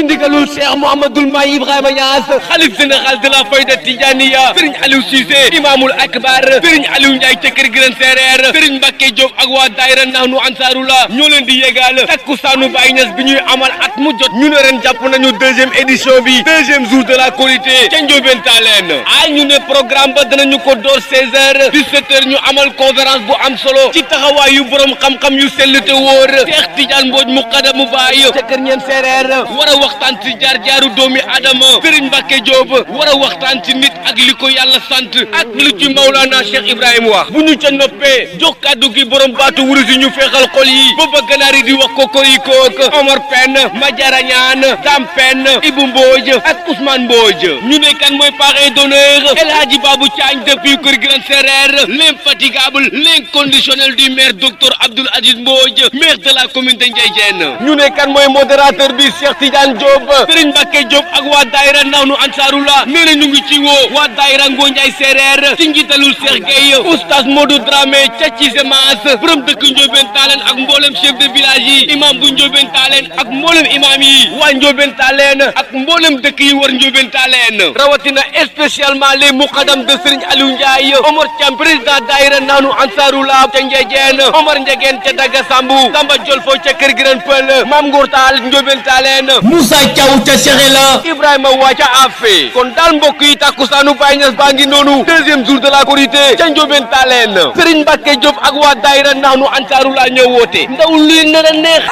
ndigalul Cheikh Mouhamadoul Mahi Ibrahima Niass xalif général de la Fayda Tidianiya Serigne Aliou Cissé imamul akbar Serigne Aliou Ndiaye ca kër Giran Seereer Serigne Mbacke Diop ak waa daayira Nahnu Ansarullah ñoo leen di yégal takkusaanu Baye Niass bi ñuy amal at mu jot ñu ne ren jàpp nañu deuxième édition bi deuxième jour de la Korité ca Ndiobène Tallène ñu ne programme ba danañu ko door 16h 17h ñu amal conférence bu am solo ci taxawaayu borom xam-xam yu sell te wóor Cheikh Tidiane Mbodj muqaddamu Baye ca kër ñeen Seereer war a waxtaan ci jaar-jaaru doomi Adama Serigne Mbacke Diop war a waxtaan ci nit ak li ko yàlla sant ak lu ci Maulana Cheikh Ibrahima wax bu ñu ca noppee jox kàddu gi borom baatu wurus yi ñu feexal xol yi ba ba ganaar yi di wax kokorikook Omar Pène Madiara Niane Dame Pène Ibou Mbodj ak Ousmane Mbodj ñu ne kan mooy parrain d'honneur El Hadji Babou Thiagne depuis kër Giran Seereer l'infatigable l'inconditionnel du maire docteur Abdoul Aziz Mbodj maire de la commune de Ndiédiène ñu ne kan mooy modérateur bi Cheikh Tidiane Diop Serigne Mbacke Diop ak waa daayira Nahnu Ansarullah nee na ñu ngi ci woo waa daayira Ngondiaye Seereer ci njiitalul Cheikh Gueye oustaz Modou Dramé ca Cissé Maas borom dëkk Ndiobène Tallène ak mboolem chef de village yi imam bu Ndiobène Tallène ak mboolem imam yi waa Ndiobène Tallène ak mboolem dëkk yi war Ndiobène Tallène rawatina spécialement les muqaddam de Serigne Aliou Ndiaye Omar Thiam président daayira Nahnu Ansarullah ca Ndiédiène Omar Ndiéguène ca Daga Sambu Samba Jolfo ca Kër Giran Pël Mame Ngour Tall Ndiobène Tallène Moussa Thiaw ca Chérela Ibrahima Waa ca Afé kon daal mbokk yi takkusaanu Baye Niass baa ngi noonu deuxième jour de la Korité ca Ndiobène Tallène Serigne Mbacke Diop ak waa daayira Nahnu Ansarullah ñëw woote ndaw luy nar a neex